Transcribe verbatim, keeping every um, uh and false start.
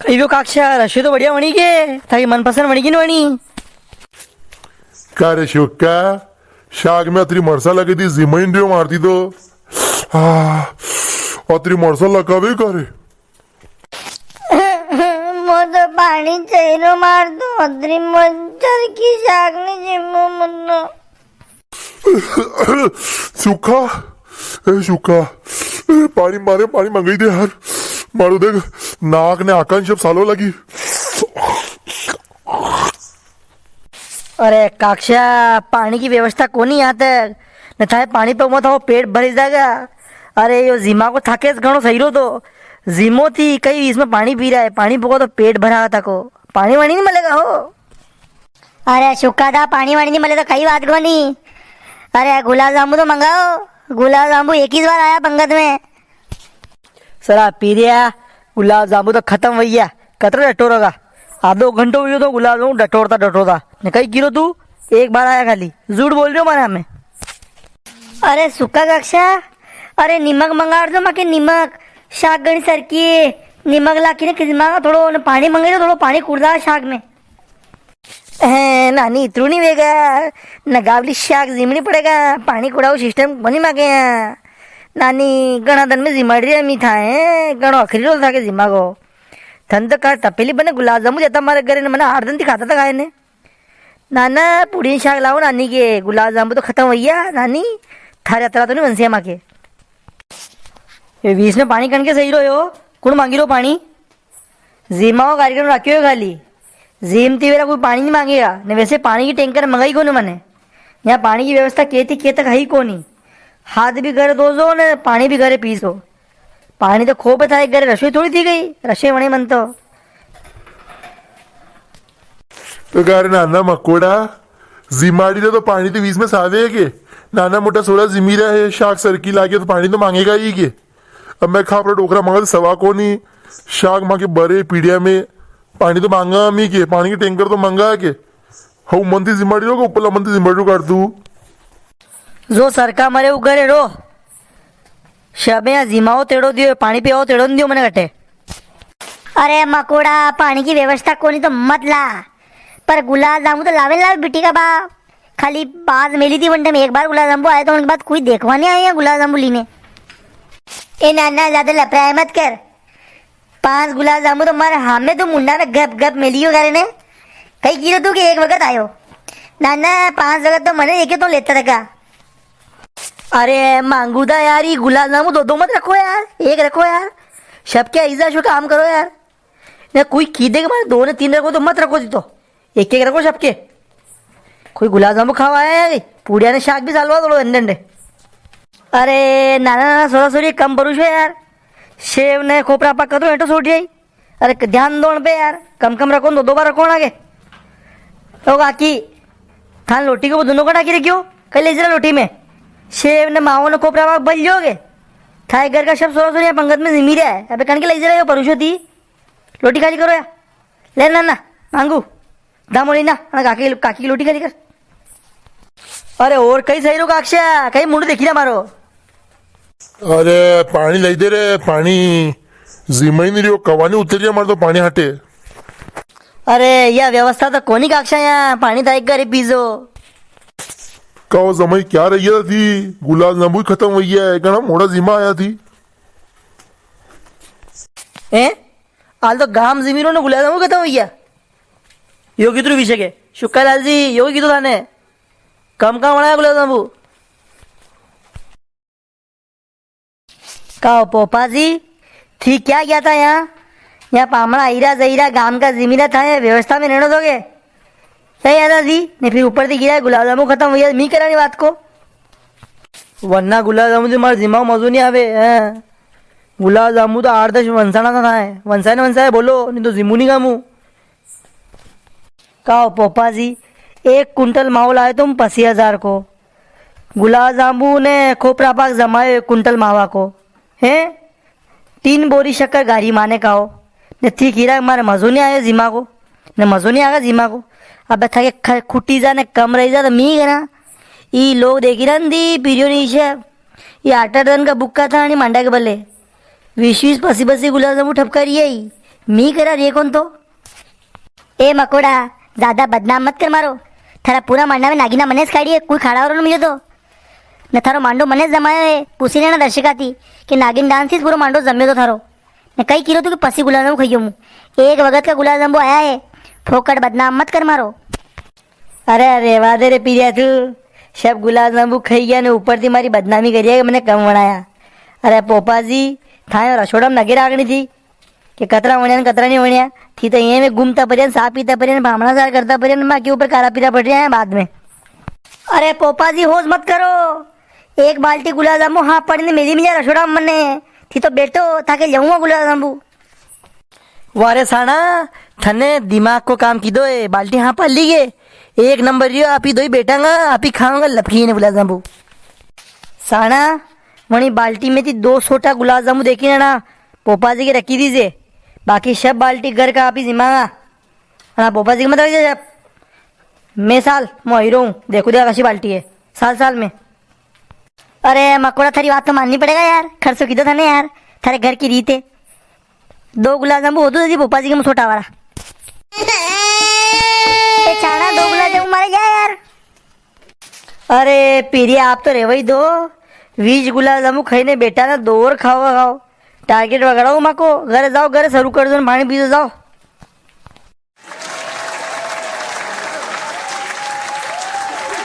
कई व्यो काक्षा, रसोई तो बढ़िया वणी के? थारी मनपसंद वणी की नी वणी? का रे शुक्का, शाक में अतरी मरसा लगी थी, जिमई नी रियो मारती तो। आ, अतरी मरसा लगावे का रे? मो तो पाणी चाहिए मार तो, अतरी मच्छर की शाक नी जिमो मन्नो। सुखा, ए सुखा, ए पाणी मारे, पाणी मंगाई दे यार। मारो देख, नाक ने आकान सब सालो लगी। अरे काक्षा, पाणी की व्यवस्था कोनी यहाँ तक। ने थाए पाणी पे मत हो, पेट भरी जागा। अरे यो जिमा को थाके घणो सही रो तो। जिमो थी कई इसमें पाणी पी रहा है, पाणी पको तो पेट भरा था को। पाणी वाणी नी मलेगा हो। अरे सुखा दा, पाणी वाणी नी मले तो कई बात कोनी। अरे गुलाब जामुन तो मंगाओ, गुलाब जामुन एक ही बार आया पंगत में। सरा पीरिया, गुलाब जामुन तो खत्म वई ग्या। कतरो डटोरेगा? आधो घंटो वई ग्यो तो गुलाब जामुन डटोरता डटोरता। ने कई किरो तू, एक बार आया खाली। झूठ बोल रियो मारे हामे। अरे सुखा काक्षा, अरे निमक मंगाड़ दो माके निमक। शाक घणी सरकी है, निमक लाखी ने खिजमा थोड़ो, ने पाणी मंगाई दो, थोड़ो पाणी कुड़ दा शाक में। हैं, नानी, इतरू नी वेगा। न गावली शाक जिमणी पड़ेगा, पाणी कुड़ाऊ system कोनी माके यहाँ। नानी, घणा दन में जिमाड़ी रे मी थाए, घणो अखरी रोल था के जिमा को। थन तो का तपेली बने गुलाब जामुन देता मारे घरे ने, मने आठ दन थी खाता था खाए ने। नाना, पूड़ी शाक लाओ नानी के, गुलाब जामुन तो खत्म वई ग्या, नानी, थारे अतरा तो नी वंसिया माके। ये बीच में पाणी कण के सही रो यो, कुण मांगी रो पाणी? जिमा को कार्यक्रम राख्यो है खाली। जिमती वेरा कोई पाणी नी मांगेगा, ने वैसे पाणी की टैंकर मंगाई कोनी मने। यहाँ पाणी की व्यवस्था के थी के तक है ही कोनी। हाथ भी घरे धोजो ने पाणी भी घरे पीजो। पाणी तो खूब था, एक घरे रसोई थोड़ी थी गई, रसोई वणे मन तो। तो का रे नाना मकोड़ा, जिमाड़ी रे तो पाणी तो बीच में सावे है के? नाना मोटा सोरा जिमी रहा है, शाक सरकी लागे तो पाणी तो मांगेगा ही के? अब मैं खापरा डोकरा मांगा तो सवा कोनी, शाक मांगे बरे पीड़िया में, पाणी तो मांगा हम ही के, पाणी की टैंकर तो मांगा के। हऊ मन थी जिमाड़ी रो के ऊपरला मन थी जिमाड़ी रो काट तू? जो सरका मरे उ घरे रो। शबे या जिमाओ तेड़ो दियो, पाणी पियाओ तेड़ो नी दियो मने कटे। अरे मकोड़ा, पाणी की व्यवस्था कोनी तो मत ला, पर गुलाब जामुन तो लावे लावे बिटी का बाप। खाली पांच मेली थी वनटे में, एक बार गुलाब जामुन आया तो उनके बाद कोई देखवा नी आया गुलाब जामुन लीने। ए नाना, ज्यादा लपराया मत कर। पांच गुलाब जामुन तो मारे हामे तो मुंडा में गप गप मेलियो करे ने। कई किरो तू के एक वक्त आयो। ना, ना, पांच वक्त तो मने देखे तो लेता रखा। अरे, मांगू दा यार, ये गुलाब जामुन दो दो मत रखो यार, एक रखो यार। सबके ऐसा शो काम करो यार। ने कोई की दे के मारे दो ने तीन रखो तो मत रखो जी तो। एक एक रखो सबके। कोई गुलाब जामुन खावा आया है, पूड़िया ने शाक भी सालवा दो अंडे अंडे। अरे, नाना, नाना, सोरा सोरी कम परुषो यार। सेव ने खोपरा पाक कतरो हेटो सोटी आई। अरे, क-, ध्यान दो उन पे यार, कम कम रखो, दो दो बार रखो ना के। ओ काकी, थान लोटी को दोनों को ढाकी रखियो, कल ले जरा लोटी में। सेव ने मावो ने खोपरा पाक भर लियो के। थाए घर का सब सोरा सोरी पंगत में जिमी रहा है, अबे कण के ले जरा यो परुषो थी। लोटी खाली करो या। ले ना, ना, मांगू। दामोली ना, ना काकी, काकी की लोटी खाली कर। अरे और कई सही रो काक्षा, कई मुंडो देखी ना मारो। अरे पाणी लाई दे रे, पाणी। जिमई नी रियो, कवानी उतरी रिया मारे तो पाणी हाटे। अरे या व्यवस्था तो कोनी काक्षा, या पाणी तो एक घरे पीजो। काओ जमाई क्या रही थी, गुलाब जामुन खत्म हुई है, घणा मोड़ा जिमा आया थी। हैं? हाल तो गाम जिमी रो ने गुलाब जामुन खत्म हुई है। यो कितरू विषय के? शुक्का लाल जी, यो कितो थाने? कम कम बनाया गुलाब जामुन। काओ पोपा जी, थी क्या गया था यहाँ? यहाँ पामणा आईरा जईरा गाम का जिमीरा था, ये व्यवस्था में रहने दोगे? क्या याद आ दी? ने फिर ऊपर थी गिरा गुलाब जामुन खत्म हुई है, मी करानी बात को। वरना गुलाब जामुन थी मारे जिमा मजो नी आवे, हैं? गुलाब जामुन तो आठ दस वंसाना था, था है। वंसाए ने वंसाए बोलो, नी तो जिमू नी गामू। काओ पोपा जी, एक कुंटल मावो लाए तुम पसी हजार को। गुलाब जामुन ने खोपरा पाक जमाए एक कुंटल मावा को। हैं? तीन बोरी शक्कर गारी माने काओ। ने थी खीरा मारे मजो नी आयो जिमा को। ने मजो नी आगा जिमा को। अबे थाके ख-, खुटी जा ने कम रही जा तो मी करा। ई लोग देखी रहा नी, पीरियो नी छे। ये आठ आठ दन का बुक्का था, नी मांडा के बले। वीस वीस पसी पसी गुलाब जामुन ठपका रही है ई। मी करा रे कौन तो? ए मकोड़ा, ज्यादा बदनाम मत कर मारो। थारा पूरा मांडा में नागिना मने ज खाड़ी है, कोई खाड़ा वारो नी मिल्यो तो। ने थारो मांडो मने ज जमायो है, पूछी लेना दर्शका थी कि नागिन डांस थी पूरो मांडो जम्यो तो थारो। ने कई किरो तू कि पसी गुलाब जामुन खाइयो मु। एक वगत का गुलाब जामुन आया है, फोकट बदनाम मत कर मारो। अरे रेवा दे रे पीरिया तू, सब गुलाब जामुन खाई गया ने ऊपर थी मारी बदनामी करिया कि मने कम वणाया। अरे पोपा जी, थायो रसोड़ा में नगे राखणी थी। के कतरा वणिया ने कतरा नी वणिया, थी तो ये में घूमता परिया ने, सा पीता परिया ने, भामणा सार करता परिया ने, माँ के ऊपर काला पीला पड़ रहा है बाद में। अरे पोपा जी, होश मत करो, एक बाल्टी गुलाब जामुन हाँ पड़ी ने मेली मिला रसोड़ा में मने, थी तो बैठो, थाके लेऊंगा गुलाब जामुन। वारे साणा, थने दिमाग को काम कीधो है, बाल्टी हाँ पा ली गए, एक नंबर रियो, आप ही दो ही बैठांगा, आप ही खावांगा लपकी ने गुलाब जामुन। साणा, वणी बाल्टी में थी दो छोटा गुलाब जामुन देखी ना, पोपा जी के रखी दीजे, बाकी सब बाल्टी घर का आप ही जिमागा। हाँ, पोपा जी के मत रख दे। मैं साल, मैं हीरो हूँ, देखो दिया कशी बाल्टी है, साल साल में। अरे मकोड़ा, थारी बात तो माननी पड़ेगा यार, खर्चो कीधो थाने यार, थारे घर की रीत है। दो गुलाब जामुन हो तो दीदी पोपा जी के मुँह छोटा वाला। ए छाणा, दो गुलाब जामुन मारे जा यार। अरे पीरिया, आप तो रेवा ही दो, वीस गुलाब जामुन खाई ने बैठा ना, दो और खाओ खाओ। टारगेट वगड़ाओ माको, घर जाओ, घर शुरू कर दो, पाणी पी दो, जाओ।